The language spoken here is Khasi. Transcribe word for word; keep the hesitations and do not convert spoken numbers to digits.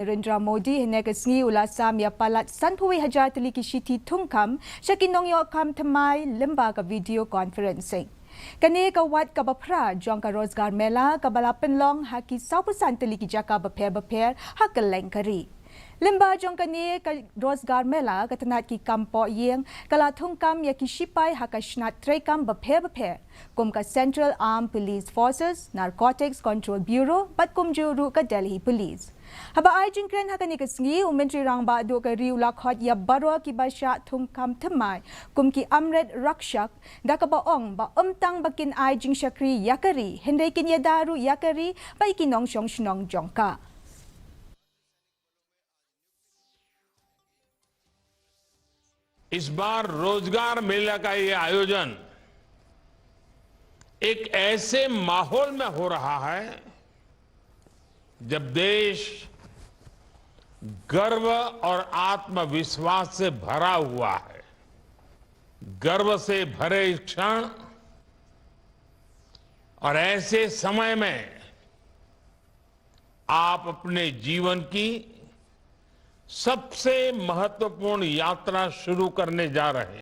Narendra Modi hynne ka sngi u la sam ïa palat sanphew hajar tylli ki shithi thungkam sha ki nongïoh kam thymmai lyngba ka video conferencing. Kane ka wat kaba phra jong ka Rozgar Mela kaba la pynlong ha ki sawphew san tylli ki jaka bapher bapher ha kylleng ka ri. Lyngba jong kane ka Rozgar Mela, ka tnat ki kam pohïing ka la thungkam ïa ki shipai ha ka shnat treikam bapher bapher, kum ka Central Armed Police Forces, Narcotics Control Bureau bad kumjuh ruh ka Delhi Police. Haba ai jingkren ha kane ka sngi, u Myntri Rangbah Duh ka ri u la khot ïa baroh kiba shah thungkam thymmai kum ki Amrit Rakshak, da kaba ong ba ym tang ba kin ai jingshakri ïa ka ri, hynrei kin ïada ruh ïa ka ri bad ïa ki nongshong shnong jong ka. इस बार रोजगार मेला का ये आयोजन एक ऐसे माहौल में हो रहा है, जब देश गर्व और आत्मविश्वास से भरा हुआ है। गर्व से भरे इस क्षण और ऐसे समय में आप अपने जीवन की सबसे महत्वपूर्ण यात्रा शुरू करने जा रहे हैं।